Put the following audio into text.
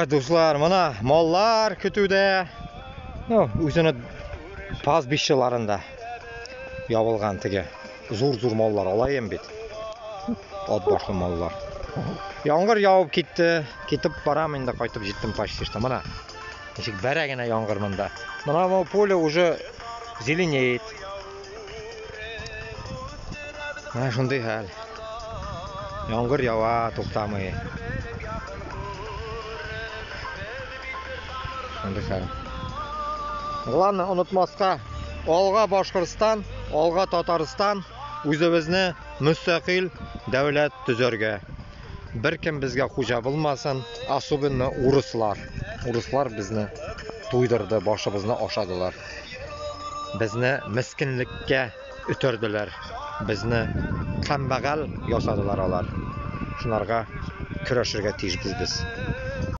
Дуслар, менә маллар көтүдә. Ну, үзене пастбищаларында ябылган теге зур-зур маллар алаем бит. Ат башлы маллар. Яңгыр явып китте. Китеп барам инде, кайтып җиттем почти что. Менә ничек бәрә генә яңгыр монда. Менә бу поле уже зеленеет. Менә шундый хәл. Яңгыр ява, туктамый. Шундый хәл. Главное, онытмаска. Алга Башкортстан, алга Татарстан, үзебезне мөстәкыйль дәүләт төзәргә. Беркем безгә хуҗа булмасын, особенно урыслар. Урыслар безне туйдырды, башыбызны ашадылар. Безне мескенлеккә өтерделәр. Безне кәмбәгал ясадылар алар. Шунарга көрәшергә тиешбез без.